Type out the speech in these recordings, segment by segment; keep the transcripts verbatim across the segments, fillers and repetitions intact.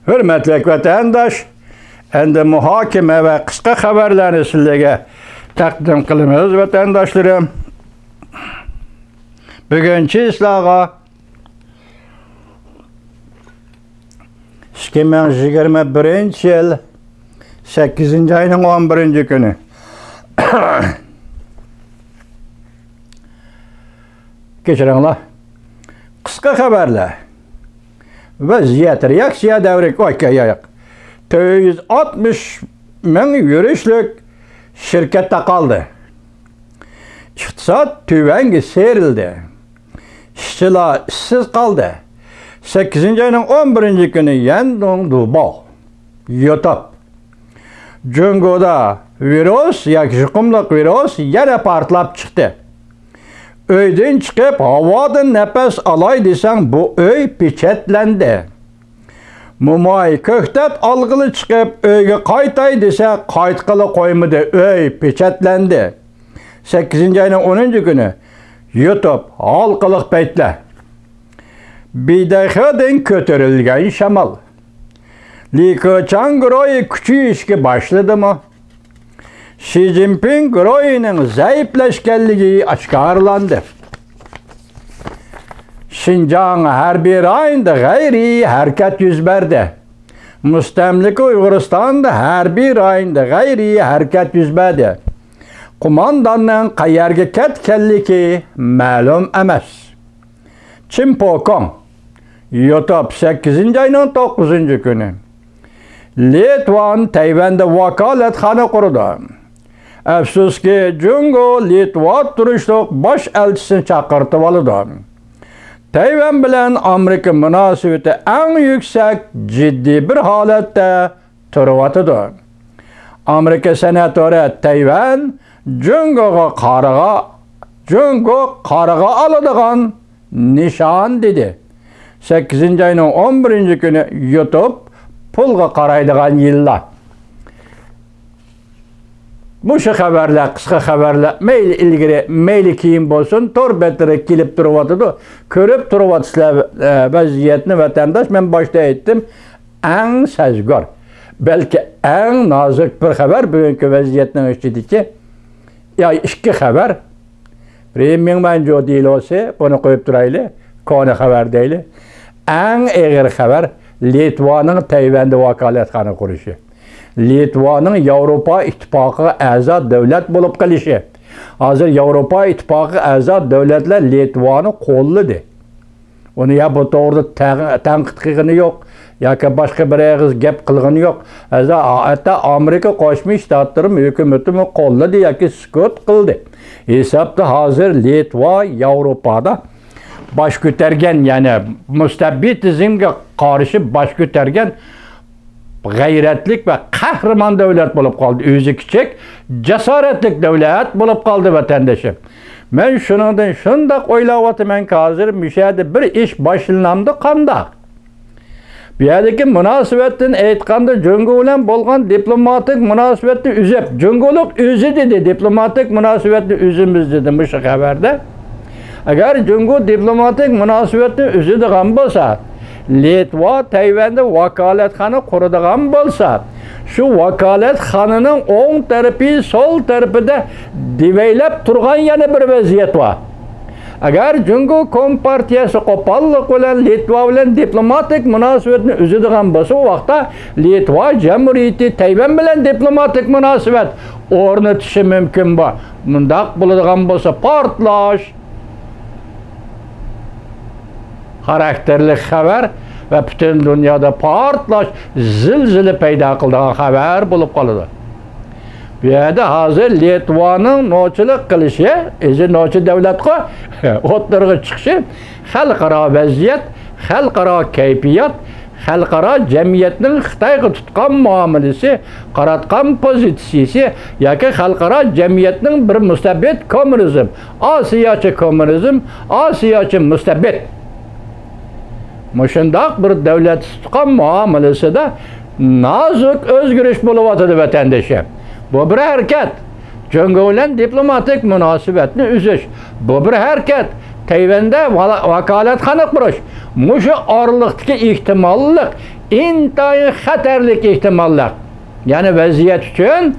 ھۆرمەتلىك ۋەتەنداش، ئەمدى مۇھاكىمە ۋە قىسقا خەۋەرلەرنى سىلەرگە تەقدىم قىلىمىز، ۋەتەنداشلىرىم. بۈگۈنچە سىلەرگە ئىككى مىڭ يىگىرمە بىرىنچى يىل سەككىزىنچى ئاينىڭ ئون بىرىنچى كۈنى. كەچۈرۈڭلار. قىسقا خەۋەرلەر. ۋەزىيەت، رېئاكسىيە دەۋرى. ئوكەي، ياق. تۆت يۈز ئاتمىش مىڭ يۈرۈشلۈك شىركەت تاقالدى. ئىقتىساد تۆۋەنگە سىيرىلدى. ئىشچىلار ئىشسىز قالدى. سەككىزىنچى ئاينىڭ ئون بىرىنچى كۈنى يەندۇڭ دۇباۋ، يۇتۇپ، جۇڭگودا ۋىرۇس ياكى يۇقۇملۇق ۋىرۇس يەنە پارتلاپ چىقتى. ئۆيدىن چىقىپ ھاۋادىن نەپەس ئالاي دېسەڭ، بۇ ئۆي پېچەتلەندى. موماي كۆكتات ئالغىلى چىقىپ ئۆيگە قايتاي دېسە، قايتقىلى قويمىدى، ئۆي پېچەتلەندى. سەككىزىنچى ئاينىڭ ئونىنچى كۈنى يۇتۇپ ھالقىلىق پەيتلەر. بىدەخېدىن كۆتۈرۈلگەن شامال. لى كېچياڭ گۇرۇھى كۈچىيىشكە باشلىدىمۇ؟ شى جىنپىڭ گۇرۇھىنىڭ زەئىپلەشكەنلىكى ئاشكارىلاندى. شىنجاڭ ھەربىي رايونىدا غەيرىي ھەرىكەت يۈز بەردى. مۇستەملىكە ئۇيغۇرىستاندا ھەربىي رايونىدا غەيرىي ھەرىكەت يۈز بەردى. قومانداننىڭ قەيەرگە كەتكەنلىكى مەلۇم ئەمەس. چىن پوكوڭ، يۇتۇپ، سەككىزىنچى ئاينىڭ توققۇزىنچى كۈنى. لىتۋان تەيۋەندە ۋاكالەتخانا قۇرىدۇ. ئەپسۇسكى، جۇڭگو لىتۋا تۇرۇشلۇق باش ئەلچىسىنى چاقىرتىۋالىدۇ. تەيۋەن بىلەن ئامېرىكا مۇناسىۋىتى ئەڭ يۈكسەك جىددىي بىر ھالەتتە تۇرۇۋاتىدۇ. ئامېرىكا سېناتورى تەيۋەن جۇڭگوغا قارىغا، جۇڭگو قارىغا ئالىدىغان نىشان دېدى. سەككىزىنچى ئاينىڭ ئون بىرىنچى كۈنى يۇتۇپ، پۇلغا قارايدىغان يىللار. مۇشۇ خەۋەرلەر، قىسقا خەۋەرلەر، مەيلى ئىلگىرى، مەيلى كېيىن بولسۇن، تور بەتلىرىگە كېلىپ تۇرۇۋاتىدۇ. كۆرۈپ تۇرۇۋاتىسىلەر، ئە، ۋەزىيەتنى، ۋەتەنداش. مەن باشتا ئېيتتىم، ئەڭ سەزگۈر، بەلكى ئەڭ نازۇك بىر خەۋەر بۈگۈنكى ۋەزىيەتنىڭ ئىچىدىكى، يا ئىككى خەۋەر. بىرى مىڭ مەنجۇ دېلوسى، بۇنى قويۇپ تۇرايلى، كونا خەۋەر دەيلى. ئەڭ ئېغىر خەۋەر لىتۋانىڭ تەيۋەندە ۋاكالەتخانا قۇرۇشى. لىتۋانىڭ ياۋروپا ئىتتىپاقىغا ئەزا دۆلەت بولۇپ قېلىشى. ھازىر ياۋروپا ئىتتىپاقىغا ئەزا دۆلەتلەر لىتۋانى قوللىدى. ئۇنى يا بۇ توغرىدا تەن-، تەنقىد قىلغىنى يوق، ياكى باشقا بىر ئېغىز گەپ قىلغىنى يوق. ھەتتا، ھەتتا ئامېرىكا قوشما شتاتلىرىمۇ، ھۆكۈمىتىمۇ قوللىدى ياكى سۈكۈت قىلدى. ھېسابتا ھازىر لىتۋا ياۋروپادا باش كۆتەرگەن، يەنى مۇستەبىتىزمگە قارشى باش كۆتەرگەن غەيرەتلىك ۋە قەھرىمان دۆلەت بولۇپ قالدى. ئۆزى كىچىك، جاسارەتلىك دۆلەت بولۇپ قالدى، ۋەتەندىشىم. مەن شۇنىڭدىن شۇنداق ئويلاۋاتىمەنكى، ھازىر مۇشۇ يەردە بىر ئىش باشلىنامدۇ قانداق؟ بۇ يەردىكى مۇناسىۋەتتىن ئېيتقاندا، جۇڭگو بىلەن بولغان دىپلوماتىك مۇناسىۋەتنى ئۈزۈپ، جۇڭگولۇق ئۆزى دېدى، دىپلوماتىك مۇناسىۋەتنى ئۈزىمىز دېدى مۇشۇ خەۋەردە. ئەگەر جۇڭگو دىپلوماتىك مۇناسىۋەتنى ئۈزىدىغان بولسا، لىتۋا تەيۋەندە ۋاكالەتخانا قۇرىدىغان بولسا، شۇ ۋاكالەتخانىنىڭ ئوڭ تەرىپى، سول تەرىپىدە دېۋەيلەپ تۇرغان يەنە بىر ۋەزىيەت بار. ئەگەر جۇڭگو كومپارتىيەسى قوپاللىق بىلەن لىتۋا بىلەن دىپلوماتىك مۇناسىۋەتنى ئۈزىدىغان بولسا، ئۇ ۋاقىتتا لىتۋا جۇمھۇرىيىتى تەيۋەن بىلەن دىپلوماتىك مۇناسىۋەت ئورنىتىشى مۇمكىن بار. مۇنداق بولىدىغان بولسا، پارتلاش خاراكتېرلىك خەۋەر ۋە پۈتۈن دۇنيادا پارتلاش، زىلزىلە پەيدا قىلىدىغان خەۋەر بولۇپ قالىدۇ. بۇ يەردە ھازىر لىتۋانىڭ نوچىلىق قىلىشى، ئۆزى نوچى دۆلەتقۇ، ئوتتۇرىغا چىقىشى، خەلقئارا ۋەزىيەت، خەلقئارا كەيپىيات، خەلقئارا جەمئىيەتنىڭ خىتايغا تۇتقان مۇئامىلىسى، قاراتقان پوزىتسىيىسى ياكى خەلقئارا جەمئىيەتنىڭ بىر مۇستەبىت كوممۇنىزم، ئاسىياچە كوممۇنىزم، ئاسىياچە مۇستەبىت، مۇشۇنداق بىر دۆلەت تۇتقان مۇئامىلىسىدە نازۇك ئۆزگىرىش بولۇۋاتىدۇ، ۋەتەندىشىم. بۇ بىر ھەرىكەت. جۇڭگو بىلەن دىپلوماتىك مۇناسىۋەتنى ئۈزۈش. بۇ بىر ھەرىكەت. تەيۋەندە ۋالا-، ۋاكالەتخانا قۇرۇش، مۇشۇ ئارىلىقتىكى ئېھتىماللىق ئىنتايىن خەتەرلىك ئېھتىماللىق. يەنى ۋەزىيەت ئۈچۈن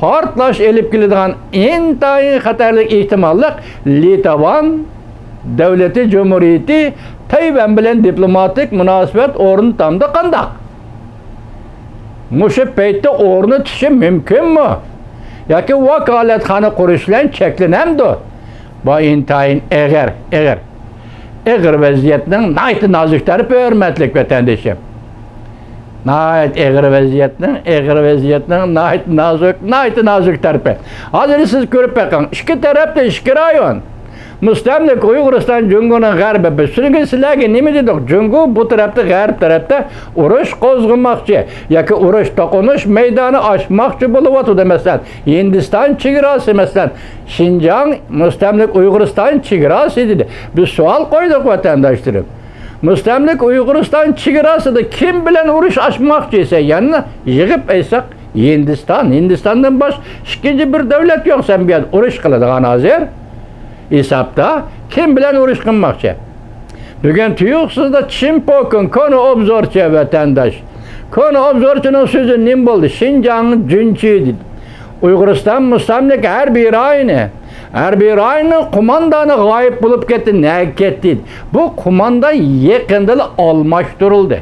پارتلاش ئېلىپ كېلىدىغان ئىنتايىن خەتەرلىك ئېھتىماللىق لىتۋان دۆلىتى جۇمھۇرىيىتى تەيۋەن بىلەن دىپلوماتىك مۇناسىۋەت ئورنىتامدۇ قانداق؟ مۇشۇ پەيتتە ئورنىتىشى مۇمكىنمۇ؟ ياكى ۋاكالەتخانا قۇرۇش بىلەن چەكلىنەمدۇ؟ بۇ ئىنتايىن ئېغىر، ئېغىر، ئېغىر ۋەزىيەتنىڭ ناھايىتى نازۇك تەرىپى، ھۆرمەتلىك ۋەتەندىشىم. ناھايىتى ئېغىر ۋەزىيەتنىڭ، ئېغىر ۋەزىيەتنىڭ ناھايىتى نازۇك، ناھايىتى نازۇك تەرىپى. ھازىر سىز كۆرۈپ بېقىڭ، ئىككى تەرەپتە ئىككى رايون. مۇستەملىكە ئۇيغۇرىستان جۇڭگونىڭ غەربى. بىز سىلەرگە نېمە دېدۇق؟ جۇڭگو بۇ تەرەپتە، غەرب تەرەپتە ئۇرۇش قوزغىماقچى ياكى ئۇرۇش توقۇنۇش مەيدانى ئاچماقچى بولۇۋاتىدۇ. مەسىلەن، ھىندىستان چېگراسى، مەسىلەن، شىنجاڭ مۇستەملىكە ئۇيغۇرىستان چېگراسى دېدى. بىز سوئال قويدۇق، ۋەتەنداشلىرىم. مۇستەملىكە ئۇيغۇرىستان چېگراسىدا كىم بىلەن ئۇرۇش ئاچماقچى دېسە، يەنە يىغىپ ئېيتساق، ھىندىستان. ھىندىستاندىن باشقا ئىككىنچى بىر دۆلەت يوق سەن بۇ يەردە ئۇرۇش قىلىدىغان ھازىر ھېسابتا. كىم بىلەن ئۇرۇش قىلماقچى؟ بۈگۈن تۇيۇقسىزدا چىن پوكىڭ، كونا ئوبزورچى ۋەتەنداش. كونا ئوبزورچىنىڭ سۆزى نېمە بولدى؟ شىنجاڭ جۈنچى دېدى. ئۇيغۇرىستان مۇستەملىكە ھەربىي رايونى، ھەربىي رايوننىڭ قوماندانى غايىب بولۇپ كەتتى، نەگە كەتتى؟ بۇ قوماندان يېقىندىلا ئالماشتۇرۇلدى.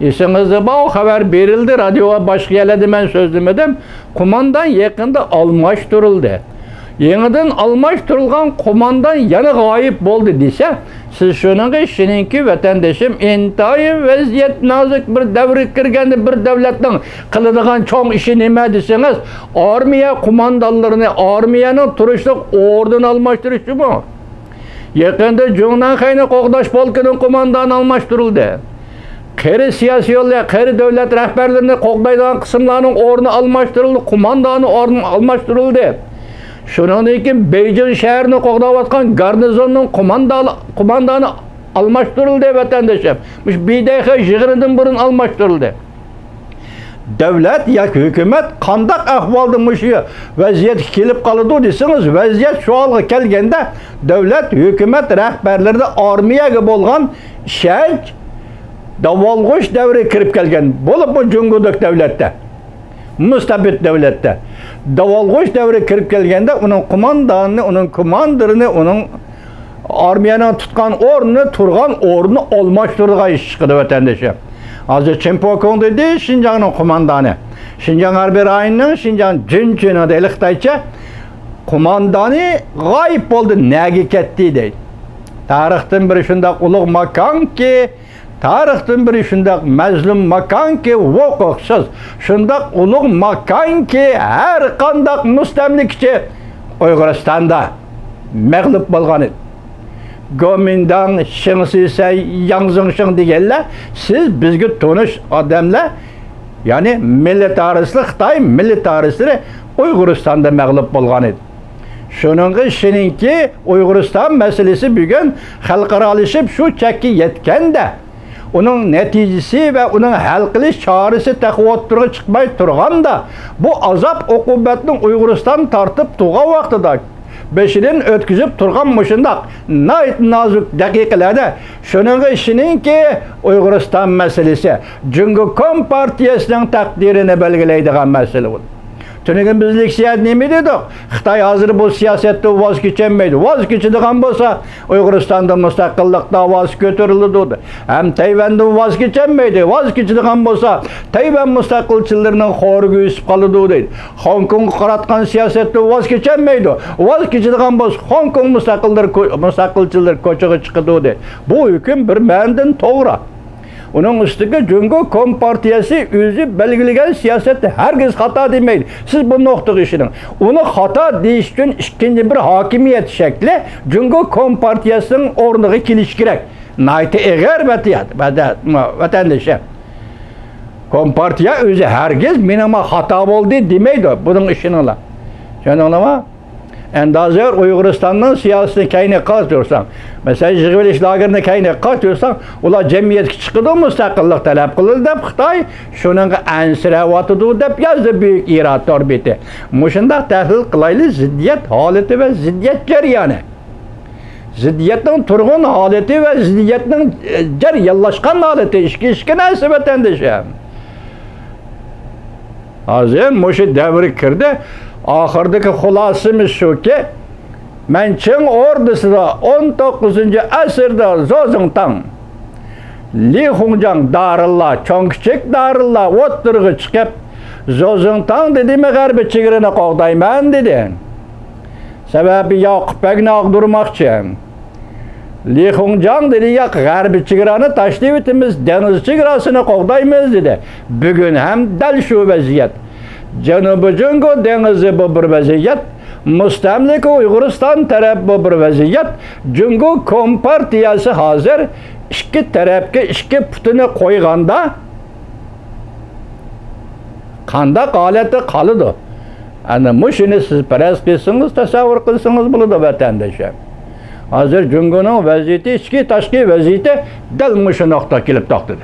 ئېسىڭىزدە بار، خەۋەر بېرىلدى، رادىيو ۋە باشقا يەرلەردە مەن سۆزلىمىدىم. قوماندان يېقىندا ئالماشتۇرۇلدى. يېڭىدىن ئالماشتۇرۇلغان قوماندان يەنە غايىب بولدى دېسە، سىز شۇنىڭغا ئىشىنىڭكى، ۋەتەندىشىم، ئىنتايىن ۋەزىيەت نازۇك بىر دەۋرگە كىرگەندە بىر دۆلەتنىڭ قىلىدىغان چوڭ ئىشى نېمە دېسىڭىز، ئارمىيە قوماندانلىرىنى، ئارمىيەنىڭ تۇرۇشلۇق ئورنىنى ئالماشتۇرۇشمۇ؟ يېقىندا جۇڭنەنخەينى قوغداش پولكىنىڭ قوماندانى ئالماشتۇرۇلدى. قېرى سىياسىيونلار، قېرى دۆلەت رەھبەرلىرىنى قوغدايدىغان قىسىملارنىڭ ئورنى ئالماشتۇرۇلدى، قوماندانى ئورنى ئالماشتۇرۇلدى. شۇنىڭدىن كېيىن بېيجىڭ شەھىرىنى قوغداۋاتقان گارنىزوننىڭ قوماندانى، قوماندانى ئالماشتۇرۇلدى، ۋەتەندىشىم. مۇشۇ بىدەيخې يىغىنىدىن بۇرۇن ئالماشتۇرۇلدى. دۆلەت ياكى ھۆكۈمەت قانداق ئەھۋالدا مۇشۇ ۋەزىيەتكە كېلىپ قالىدۇ دېسىڭىز، ۋەزىيەت شۇ ھالغا كەلگەندە، دۆلەت، ھۆكۈمەت رەھبەرلىرىدە ئارمىيەگە بولغان ئىشەنچ داۋالغۇش دەۋرىگە كىرىپ كەلگەن، بولۇپمۇ جۇڭگودەك دۆلەتتە، مۇستەبىت دۆلەتتە داۋالغۇش دەۋرىگە كىرىپ كەلگەندە، ئۇنىڭ قوماندانىنى، ئۇنىڭ كوماندىرىنى، ئۇنىڭ ئارمىيەنىڭ تۇتقان ئورنىنى، تۇرغان ئورنىنى ئالماشتۇرىدىغان ئىش چىقىدۇ، ۋەتەندىشىم. ھازىر چىن پوكۇڭ دېدى، شىنجاڭنىڭ قوماندانى. شىنجاڭ ھەربىي رايونىنىڭ، شىنجاڭ جۈنچىنىڭ دەيلى خىتايچە، قوماندانى غايىب بولدى، نەگە كەتتى دەيدۇ. تارىختىن بىرى شۇنداق ئۇلۇغ ماكانكى، تارىختىن بىرى شۇنداق مەزلۇم ماكانكى، ھوقۇقسىز، شۇنداق ئۇلۇغ ماكانكى، ھەر قانداق مۇستەملىكىچى ئۇيغۇرىستاندا مەغلۇپ بولغان ئىدى. گومىنداڭ، شېڭ سىسەي، ياڭ زېڭشېڭ دېگەنلەر، سىز بىزگە تونۇش ئادەملەر، يەنى مىللىتارىستلار، خىتاي مىللىتارىستلىرى ئۇيغۇرىستاندا مەغلۇپ بولغان ئىدى. شۇنىڭغا ئىشىنىڭكى، ئۇيغۇرىستان مەسىلىسى بۈگۈن خەلقئارالىشىپ شۇ چەككە يەتكەندە، ئۇنىڭ نەتىجىسى ۋە ئۇنىڭ ھەل قىلىش چارىسى تېخى ئوتتۇرىغا چىقماي تۇرغاندا، بۇ ئازاب ئوقۇبەتنى ئۇيغۇرىستان تارتىپ تۇرغان ۋاقتىدا، بېشىدىن ئۆتكۈزۈپ تۇرغان مۇشۇنداق ناھايىتى نازۇك دەقىقىلەردە، شۇنىڭغا ئىشىنىڭكى، ئۇيغۇرىستان مەسىلىسى جۇڭگو كومپارتىيەسىنىڭ تەقدىرىنى بەلگىلەيدىغان مەسىلە بولدى. تۈنۈگۈن بىز لېكسىيەدە نېمە دېدۇق؟ خىتاي ھازىر بۇ سىياسەتتىن ۋاز كېچەلمەيدۇ. ۋاز كېچىدىغان بولسا، ئۇيغۇرىستاندا مۇستەقىللىق داۋاسى كۆتۈرۈلىدۇ، دېدى. ھەم تەيۋەندىن ۋاز كېچەلمەيدۇ. ۋاز كېچىدىغان بولسا، تەيۋەن مۇستەقىلچىلىرىنىڭ خورىگە ئۆسۈپ قالىدۇ، دەيدۇ. خوڭكوڭغا قاراتقان سىياسەتتىن ۋاز كېچەلمەيدۇ. ۋاز كېچىدىغان بولسا، خوڭكوڭ مۇستەقىللىرى كو-، مۇستەقىلچىلىرى كوچىغا چىقىدۇ، دەيدۇ. بۇ ھۆكۈم بىر مەنىدىن توغرا. ئۇنىڭ ئۈستىگە جۇڭگو كومپارتىيەسى ئۆزى بەلگىلىگەن سىياسەتنى ھەرگىز خاتا دېمەيدۇ. سىز بۇ نۇقتىغا ئىشىنىڭ. ئۇنى خاتا دېيىش ئۈچۈن ئىككىنچى بىر ھاكىمىيەت شەكلى جۇڭگو كومپارتىيەسىنىڭ ئورنىغا كېلىشى كېرەك. ناھايىتى ئېغىر ۋەتىيەت، ۋەتە-، ۋەتەندىشىم. كومپارتىيە ئۆزى ھەرگىز مېنىڭ خاتا بولدى دېمەيدۇ. بۇنىڭغا ئىشىنىڭلار. چۈشەندىڭلارمۇ؟ ئەمدى ھازىر ئۇيغۇرىستاننىڭ سىياسىتىنى كەينىگە قاچۇرساڭ، مەسىلەن، يىغىۋېلىش لاگېرىنى كەينىگە قاچۇرساڭ، ئۇلار جەمئىيەتكە چىقىدۇ، مۇستەقىللىق تەلەپ قىلىدۇ دەپ خىتاي شۇنىڭغا ئەنسىرەۋاتىدۇ دەپ يازدى بۈيۈك ئىران تور بېتى. مۇشۇنداق تەھلىل قىلايلى، زىددىيەت ھالىتى ۋە زىددىيەت جەريانى. زىددىيەتنىڭ تۇرغان ھالىتى ۋە زىددىيەتنىڭ، ئە، جەريانلاشقان ھالىتى ئىككى، ئىككى نەرسە، ۋەتەندىشىم. ھازىر مۇشۇ دەۋر كىردى. ئاخىرىدىكى خۇلاسىمىز شۇكى، مەن چىڭ ئوردىسىدا ئون توققۇزىنچى ئەسىردە زوزىڭتاڭ، لى خۇڭجاڭ دارىنلار، چوڭ كىچىك دارىنلار ئوتتۇرىغا چىقىپ، زوزىڭتاڭ دېدىمۇ غەربىي چېگرىنى قوغدايمەن دېدى. سەۋەبى ياقۇپ بەگنى ئاغدۇرماقچى. لى خۇڭجاڭ دېدى، ياق، غەربىي چېگرانى تاشلىۋېتىمىز، دېڭىز چېگراسىنى قوغدايمىز دېدى. بۈگۈن ھەم دەل شۇ ۋەزىيەت. جەنۇبىي جۇڭگو دېڭىزى بۇ بىر ۋەزىيەت، مۇستەملىكە ئۇيغۇرىستان تەرەپ بۇ بىر ۋەزىيەت. جۇڭگو كومپارتىيەسى ھازىر ئىككى تەرەپكە ئىككى پۇتىنى قويغاندا، قانداق ھالەتتە قالىدۇ؟ ئەنە مۇشۇنى سىز پەرەز قىلسىڭىز، تەسەۋۋۇر قىلسىڭىز بولىدۇ، ۋەتەندىشىم. ھازىر جۇڭگونىڭ ۋەزىيىتى، ئىچكى، تاشقى ۋەزىيىتى دەل مۇشۇ نۇقتىغا كېلىپ توختىدى.